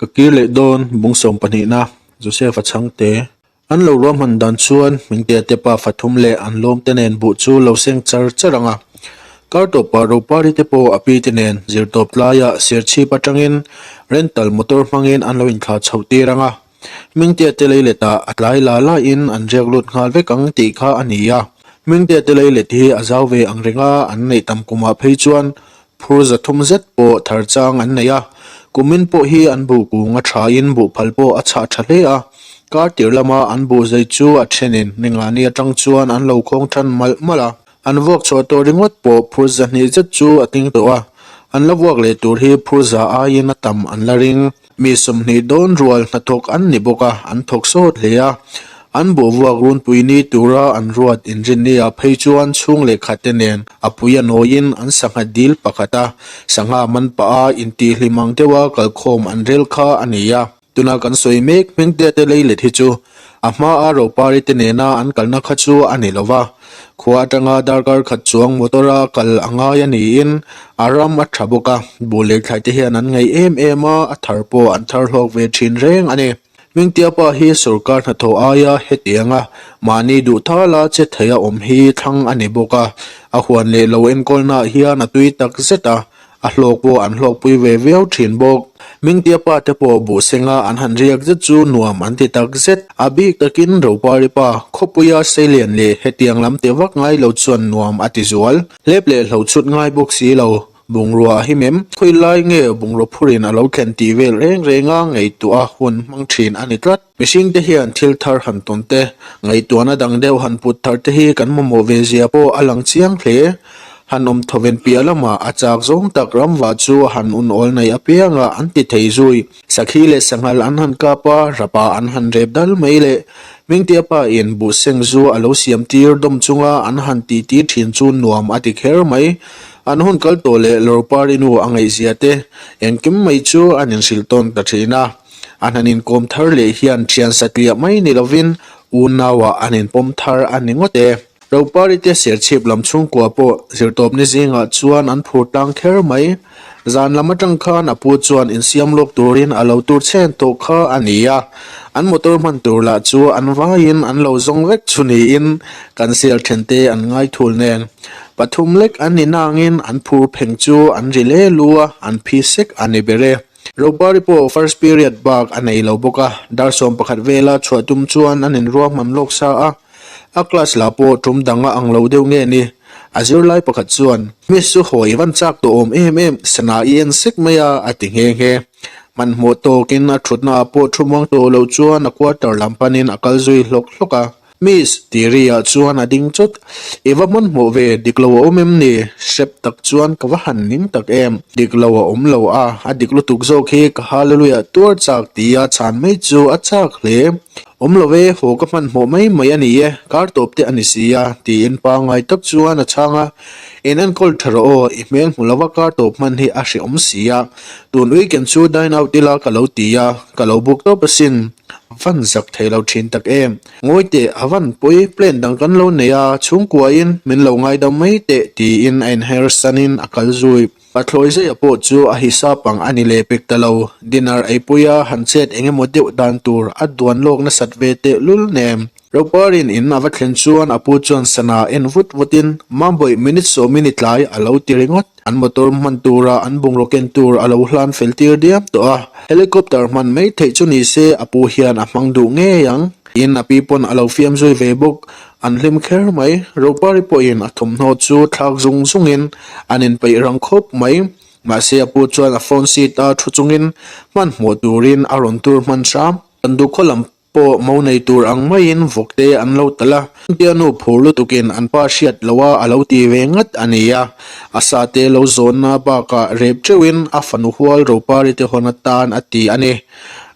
Ka kir leh dawn bung sawm pahnihna Joseph-a chhangte. An lo ruahman dan chuan Hmingtea te pa fathum leh an lawmte nen buh chu lo seng char char ang a. Kar tawpah Ropari te pawh a pi te nen zirtawp tlaiah Serchhip atangin rental motor hmangin an lo inthlah chhoh tir ang a. Hmingtea te lei letah a tlai la laiin an riak lut nghal vek ang tih kha a ni a. Hmingtea te lei let hi a zau ve ang reng a, an neih tam kumah phei chuan Phur za thum zet pawh thar chang an nei a, kumin pawh hi an buh kung a thain buh phal pawh a chhah tha hle a, kar tir lama an buh zai chu a thenin ningani atang chuan an lo khawng than malh malh a, an vuak chhuah tawh ringawt pawh phur za hnih zet chu a tling tawh a, an la vuak leh tur hi phur za aiin a tam an la ring. Mi 20 dawn rual hnathawk an ni bawk a, an thawk sawt hle a. An buhvuak runpui ni tura an ruat inrinni-ah phei chuan chhung leh khatte nen a pui a nawiin an sangha dil pakhat a, sangha man pah a intihhlim ang deuha kalkhawm an rel kha a ni a. Tuna kan sawi mek hmingtea te leilet hi chu A hma a Ropari te nena an kalna kha chu a ni lo va, khua atanga darkar khat chuang motor a kal a ngai a niin a ram a tha bawk a, buh leh thlai te hian an ngaih em em a, a thar pawh an thar hlawk ve thin reng a ni. Hmingtiapa hi sorkar hnathawh aia hetianga mahni duh thala che thei a awm hi thlang a ni bawk a, a huan leh lo enkawlnaah hian a tui tak zet a, A hlawk pawh an hlawkpui ve viau thin bawk. Mingtia pa te pawh buh senga an han riak zet chu nuam an ti tak zet. A bik takin Ropari pa, khawpuia seilian leh hetiang lam te vak ngai lo chuan nuam a ti zual. Hlep leh hlo chhut ngai bawk si lo. Bungrua a him em? Khawi lai nge bungraw phurin a lo thlen tih vel reng renga ngaihtuah a hun hmang thin a ni tlat. Mihring te hian thil thar han tawn te, ngaihtuahna dang deuh han put thar te hi kan mamawh ve zia pawh a lang chiang hle. Han awm thawven piah lamah a chak zawng tak ramvah chu han unawl nei apianga an ti thei zui. Sakhi leh sanghal an han kap a, rapa an han rep dal mai leh Hmingtea pa in buhseng zu a lo siam tir dawm chunga an han ti tir thin chu nuam a ti kher mai. An hun kal tawh leh Lawrpari nu a ngaihzia te engkim mai chu an inhrilh tawn ta thin a. An han inkawm thar leh hian thian satliah mai ni lovin unauah an inpawm thar a ni ngawt e. Ropari te Serchhip lam chhungkua pawh zirtawpni zingah chuan an phur tlang kher mai. Zan lam atang khan a pu chuan insiam lawk turin a lo tur chhen tawh kha a ni a. An motor hman tur lah chu an vaiin an lo zawng vek chu niin kan sel then te an ngai thul nen. Pathum lek an ni nangin an phur pheng chu an ri le lu a, an phi sek a ni ber e. Ropari pawh first period bak a nei lo bawk a, dar 11 vela chhuah tum chuan an inruahman lawk sa a, a class lah pawh tum dang a ang lo deuh nge ni. A zirlai pakhat chuan, Miss chu haw i van chak tawh awm em em, sana i en sek mai a, a ti nghe nghe. Hmanhmawh tawkin a thutna ah pawh thu muang tawh loh chuan a quarter lam panin a kal zui hlawk hlawk a. Miss, Tiri-ah chuan a ding chawt. I va hmanhmawh ve, dik lo a awm em ni? Hrep tak chuan ka va han ning tak em? Dik lo a awm lo a, a dik lutuk zawk hi ka Hallelujah tuar chak tia chhan mai chu a chak hle. Awm lo e, haw ka hmanhmawh mai mai a ni e, kar tawp te a ni si a, tiin pangngai tak chuan a chhang a. In enkawl tha rawh aw, i hmel hmu lova kar tawp hman hi a hrehawm si a. Tun weekend chu dine out ila ka lo ti a, ka lo buk tawp asin. Van zak thei lo thin tak em. Ngawi teh, a van pawi, plan dang kan lo nei a, chhungkuain min lo ngaidam mai teh tiin a inher sanin a kal zui. Pathlawi zeia pawh chu a hisap ang a ni leh pek ta lo. Dinner eipuia han chet eng emaw deuh dan tur a duan lawk nasat ve teh lul nem. Roparin in a va thlen chuan a pu chuan sana en vut vutin, Mambawih minute sawmin i tlai a lo ti ringawt. An motor hman tura an bungraw ken tur a lo hlan fel tir diam tawh a, helicopter hman mai theih chu ni se a pu hian a hmang duh ngei ang. Tiin a pi pawn a lo fiam zui ve bawk. An hlim kher mai. Ropari pawhin a thawmhnaw chu thlak zung zungin an inpeih rang khawp mai. Mahse a pu chuan a phone seat a thu chungin hmanhmawh turin a rawn tur hman hram. Kan duh khaw lam pawh mo nei tur ang maiin vawkte an lo talh a, Tia nu phur lutukin an pa hriat loh a a lo ti ve ngat a ni a, a sate lo zawnna bakah rep teuhin a fanu hual Ropari te hawn atan a ti a ni.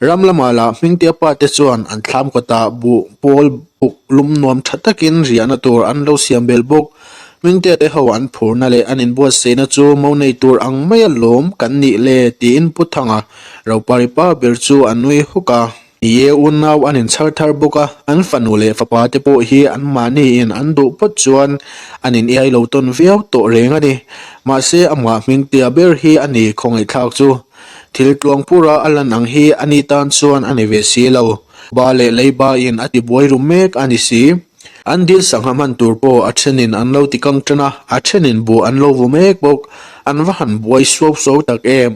Ram lamah lah Hmingtea pa te chuan an thlam kawtah buh pawl buk lum nuam tha takin riahna tur an lo siam belh bawk. Hmingtea te ho an phurna leh an inbuatsaihna chu mo nei tur ang maia lawm kan nih le tiin Pu Thanga Ropari pa ber chu a nui huk a. Ni e, unau an inchhar thar bawk a, an fanu leh fapa te pawh hi anmahniin an duh phawt chuan an in iai lo tawn viau tawh reng a ni. Mahse, amah Hmingtea ber hi a ni khawngaihthlak chu. Thil tluang pura a lan ang hi a ni tan chuan a ni ve si lo. Ba leh leiba in a ti buai ru mek a ni si. An dil sangha hman tur pawh a thenin an lo ti kang tan a, a thenin buh an lo vu mek bawk. An va han buai suau suau tak em.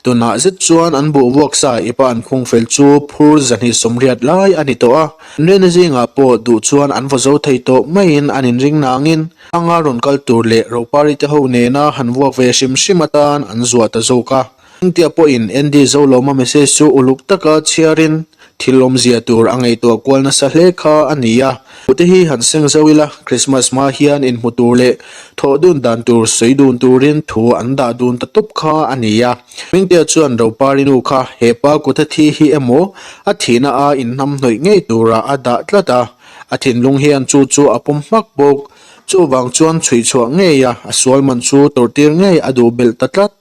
Tunah zet chuan an buh vuak sa ipa an khung fel chu phur zahnih sawmriat lai a ni tawh a. Nrena zingah pawh duh chuan an vaw zo thei tawh maiin an inring nangin anga rawn kal tur leh Ropari te ho nena han vuak ve hrim hrim atan an zuah ta zawk a. Engtia pawhin Andy Zolawma message chu uluk taka chhiarin thil awmzia tur a ngaihtuah kual nasa hle kha a ni a. Hmuhte hi han seng zo ila, Christmas hma hian inhmu tur leh thawh dun dan tur sawi dun turin thu an dah dun ta tawp kha a ni a. Hmingtea chuan Ropari nu kha he pa kut a thi hi emaw a thihna a inhnamhnawih ngei turah a dah tlat a, a thinlung hian chu chu a pawm hmak bawk. Chuvang chuan chhuih chhuah ngei a, a sual man chu tawrhtir ngei a duh belh ta tlat.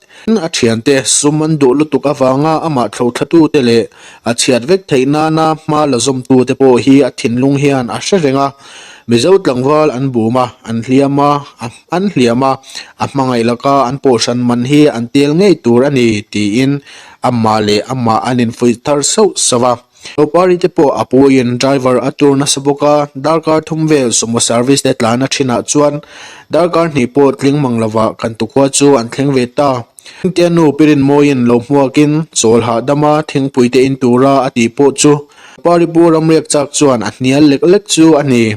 A thiante sum an duh lutuk avanga amah thlothlatu te leh a chhiat vek theih nana hma la zawmtu te pawh hi a thinlung hian a hre reng a. Mizo tlangval an bum a, an hliam a, an hliam a, a hmangaih laka an pawhhran man hi an tel ngei tur a ni tiin amah leh amah an infuih thar sauh sauh a. Ropari te pawh a puiin driver a tur nasa bawk a, darkar thum vel sumo service te tlan a thinah chuan darkar hnih pawh tling mang lovah kan tukhua chu an thleng ve ta. Engtia nu Pirinmawiin lo hmuakin chawl hahdama thingpui te in tura a tih pawh chu Ropari pu Ramriak chak chuan a hnial lek lek chu a ni.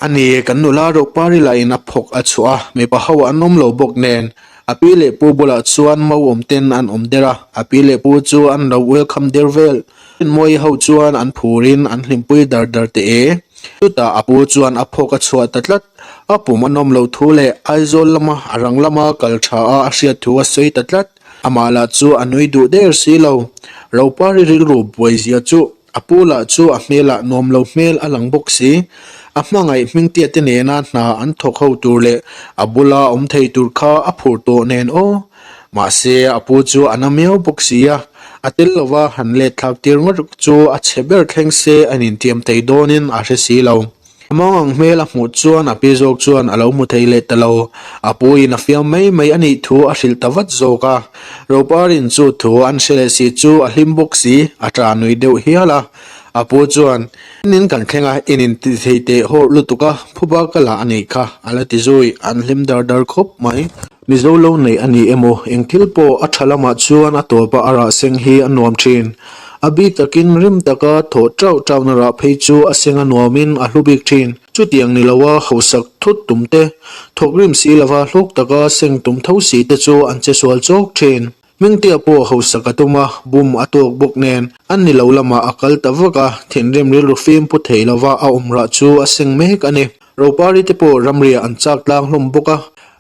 A ni, kan nula Ropari lahin a phawk a chhuah a, mipa ho an awm lo bawk nen A pi leh pu bulah chuan mau awm ten an awm der a, a pi leh pu chu an lo welcome der vel. Rinmawii ho chuan an phurin an hlimpui dar dar teh e. Chutah a pu chuan a phawk a chhuah ta tlat. A pum a nawm loh thu leh Aizawl lama a rang lama kal tha a a hriat thu a sawi ta tlat. Amah lah chu a nui duh der si lo. Ropari rilru buai zia chu A pu lah chu a hmelah nuam lo hmel a lang bawk si. A hmangaih hmingtia te nena hna an thawk ho tur leh a bula awm thei tur kha a phur tawh nen aw. Mahse a pu chu a na miau bawk si a, a tel lova han let thlak tir ngawt chu a chhe ber thleng se a intiam thei dawnin a hre si lo. A mangang hmel a hmuh chuan a pi zawk chuan a lo hmu thei leh ta lo. A puiin a fiam mai mai a nih thu a hrilh ta vat zawk a. Roparin chu thu an hre leh si chu a hlim bawk si, a ṭah nui deuh hial a. A pu chuan, In kan thleng a, in inti thei teh hawrh lutuk a, phuba ka la a nih kha, a la ti zui, an hlim dar dar khawp mai. Mizo lo neih a ni emaw, eng thil pawh a ṭha lamah chuan a tawpa a rah seng hi a nuam ṭhin. A bik takin rim taka thawh ṭauh ṭauhna rah phei chu a seng a nuamin a hlu bik ṭhin. Chutiang ni loa hausak thut tum te, thawk rim si lova hlawk taka seng tum tho si te chu an che sual chawk ṭhin. Hmingtea pawh hausak a tum a, bum a tawk bawk nen, an ni lo lamah a kal ta vak a, thinrim rilru fim pu thei lova a awm rah chu a seng mek a ni. Ropari te pawh ramriah an chak tlang hlawm bawk a.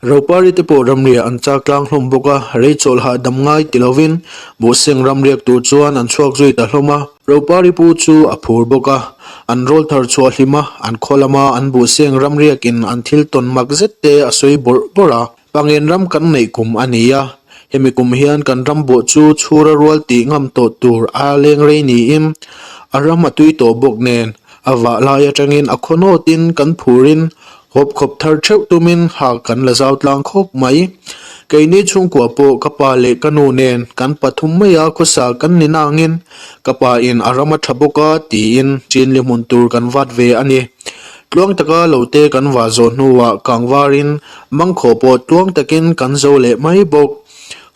Ropari te pawh ramriah an chak tlang hlawm bawk a, rei chawlh hahdam ngai ti lovin Buhseng ramriak tur chuan an chhuak zui ta hlawm a. Ropari pu chu a phur bawk a, an rawl thar chhuah hlim a, an khaw lama an Buhseng ramriakin an thil tawn mak zet te a sawi bawrh bawrh a. Pangen ram kan neih kum a ni a, hemi kum hian kan ram bawh chu chhura rual tih ngam tawh tur a leng rei niin a ram a tui tawh bawk nen a vah lai atangin a khaw nawtin kan phurin hawp khawp thar theuh tumin ha kan la zau tlang khawp mai. Keini chhungkua pawh ka pa leh ka nu nen kan pathum maia khawsa kan ni nangin ka pa in a ram a tha bawk a tiin chinli hmun tur kan vat ve a ni. Tluang taka lo te kan vah zawh hnuah kangvarin Mangkhawh pawh tluang takin kan zo leh mai bawk.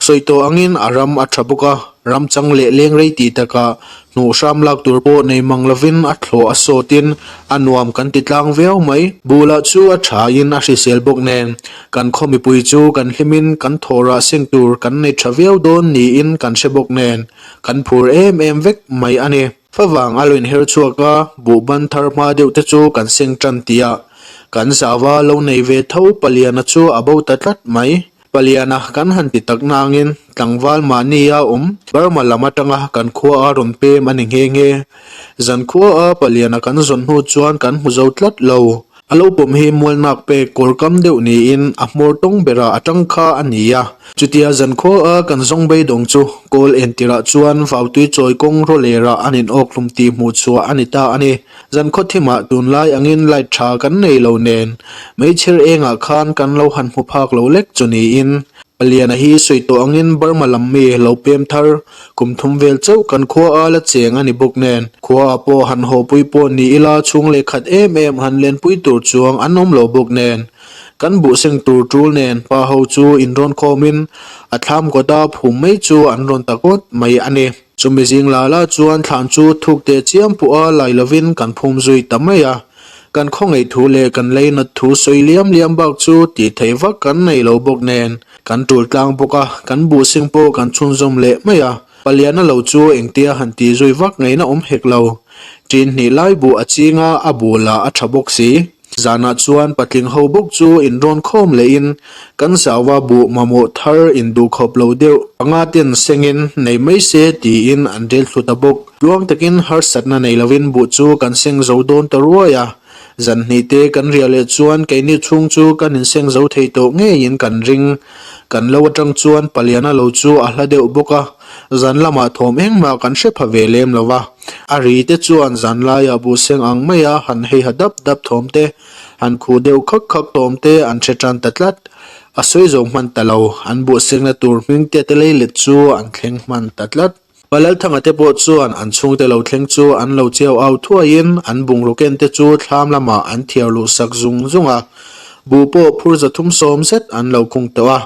Sawi tawh angin a ram a tha bawk a, ram chang leh leng rei tih takah hnuh hram lak tur pawh nei mang lovin a thlawh a sawtin a nuam kan ti tlang viau mai. Bulah chu a thain a hrisel bawk nen kan khaw mipui chu kan hlimin kan thawhrah seng tur kan nei tha viau dawn niin kan hre bawk nen kan phur em em vek mai a ni. Favang a lo inher chhuak a, buhban thar hma deuh te chu kan seng tan tih a, kan zava lo nei ve tho Paliana chu a bo ta tlat mai. Paliana kan han ti tak nangin tlangval mahni a awm Burma lam atanga kan khua a rawn pem a ni nghe nghe. Zan khua a Paliana kan zawn hnu chuan kan hmu zo tlat lo. A lo pawm hi mualnak pek kawr kam deuh niin a hmawr tawng berah a tang kha a ni a. Chutia zankhua a kan zawng beidawng chu kawl entirah chuan vautui chawi kawng rawlerah an in awk hlum tih hmuh chhuah a ni ta a ni. Zankhaw thimah tunlai angin light tha kan nei lo nen meichher engah khan kan lo han hmu phak lo lek chu niin. Paliana hi sawi tawh angin Burma lam mi lo pem thar kum thum vel chauh kan khua a la cheng a ni bawk nen. Khua ah pawh han haw pui pawh ni ila chhung leh khat em em han len pui tur chuang an awm lo bawk nen. Kan buh seng tur tul nen pa ho chu inrawn khawmin a thlam kawta phum mai chu an rawn ta ngawt mai a ni. Chumi zing la la chuan thlan chu thuk teh chiam pawh a lai lovin kan phum zui ta mai a. Kan khawngaih thu leh kan leinat thu sawi liam liam bak chu tih theih vak kan nei lo bawk nen kan tul tlang bawk a, kan buh sing pawh kan chhunzawm leh mai a. Paliana lo chu engtia han tih zui vak ngaihna awm hek lo. Ṭin hnih lai buh a ching a, a buh lah a ṭha bawk si. Zanah chuan patling ho bawk chu inrawn khawm lehin kan zauva buh mamawh thar induhkhawp lo deuh panga ten sengin nei mai se tiin an rel thlu ta bawk. Tluang takin harsatna nei lovin buh chu kan seng zo dawn ta ruai a. Zan hnih te kan riah leh chuan keini chhung chu kan inseng zo thei tawh ngeiin kan ring. Kan lo atang chuan Paliana lo chu a hla deuh bawk a, zan lamah thawm engmah kan hre pha ve lem lo va. A ri te chuan zan laiah buhseng ang maia han heiha dap dap thawm te, han khuh deuh khak khak thawm te an hre tan ta tlat. A sawi zo hman ta lo, an buhsengna tur hming te te leilet chu an thleng hman ta tlat. Palalthanga te pawh chuan an chhungte lo thleng chu an lo chiau au thuaiin an bungraw ken te chu thlam lamah an thiar luh sak zung zung a. Buh pawh phur 370 zet an lo khung tawh a.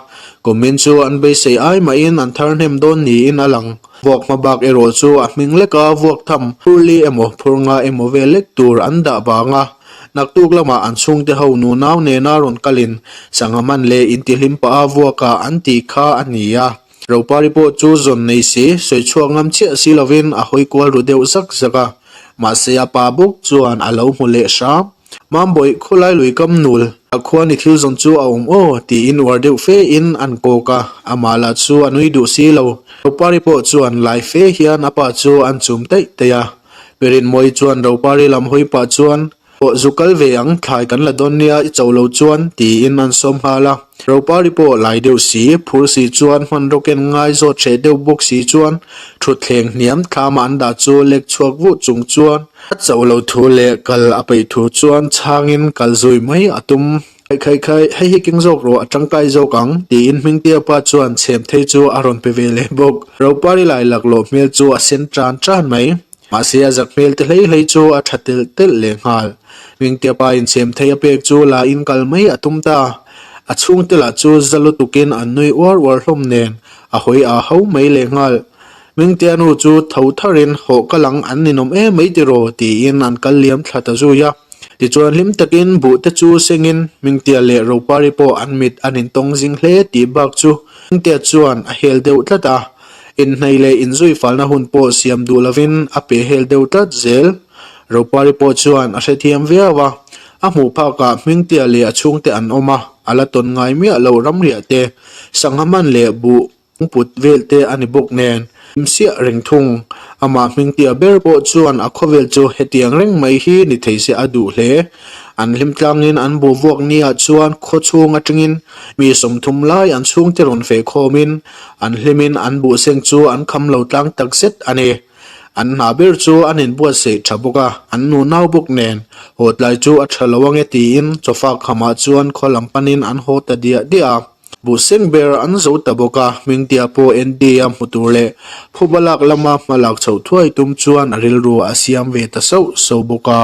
Kumin chu an beisei ai mahin an thar hnem dawn niin a lang. Vuak hma bak erawh chu a hming leka vuak tham phur li emaw phur nga emaw vel lek tur an dah vang a. Naktuk lamah an chhungte ho nunau nena rawn kalin sangha man leh intihlim pah a vuakah an tih kha a ni a. Ropari pawh chu zawn nei si, sawi chhuak ngam chiah si lovin a hawi kual ru deuh zak zak a. Mahse a pa bawk chuan a lo hmu leh hram. Mambawi, khawlai lui kam nul, a khuan i thil zawn chu a awm aw, tiin uar deuh fe in an kawk a, amah lah chu a nui duh si lo. Ropari pawh chuan lai fe hian a pa chu an chum taih taih a. Pirinmawi chuan Ropari lam hawi pah chuan, Aw zu kal ve ang, thlai kan la dawn nia i cho lo chuan, tiin an sawm nghal a. Ropari pawh lai deuh si, phur si chuan hmanraw ken ngai zawt hreh deuh bawk si chuan thutthleng hniam thlama an dah chu lek chhuak vuh chung chuan a cho lo thu leh kal a peih thu chuan chhangin kal zui mai a tum. Khai khai khai, hei hi keng zawk rawh a tangkai zawk ang, tiin Hmingtea pa chuan chhem thei chu a rawn pe ve leh bawk. Ropari lai laklawh hmel chu a sen tan tan mai. Mahse a zak hmel te hlei hlei chu a tha telh telh leh nghal. Hmingtea pa inchhem thei a pek chu la in kal mai a tum ta. A chhungte lah chu za lutukin an nui uar uar hlawm nen a hawi aa ho mai leh nghal. Hmingtea nu chu tho tharin hawh kal ang an ninawm em mai tiraw tiin an kal liam thla ta zui a. Tichuan hlim takin buh te chu sengin Hmingtea leh Ropari pawh an mit an intawng zing hle tih bak chu Hmingtea chuan a hel deuh tlat a. Inhnaih leh inzui falna hun pawh siam duh lovin a pe hel deuh tlat zel. Ropari pawh chuan a hrethiam viau a, a hmuh phakah Hmingtea leh a chhungte an awm a, a la tawn ngai miah lo ramriah te, sangha man leh buh put vel te a ni bawk nen, hlimsiah reng thung. Amah Hmingtea ber pawh chuan a khawvel chu hetiang reng mai hi ni thei se a duh hle. An hlim tlangin an buh vuak niah chuan khaw chhung atangin mi 30 lai an chhungte rawn feh khawmin An hlimin an buhseng chu an kham lo tlang tak zet a ni. An hna ber chu an inbuatsaih tha bawk a, an nu nau bawk nen haw tlai chu a tha lo ange tiin chawfa khamah chuan khaw lam panin an haw ta diah diah a. Buhseng ber an zo ta bawk a, Hmingtea pawh Andy-a hmu tur leh phuba lak lama hma lak chhoh thuai tum chuan a rilru a siam ve ta sauh sauh bawk a.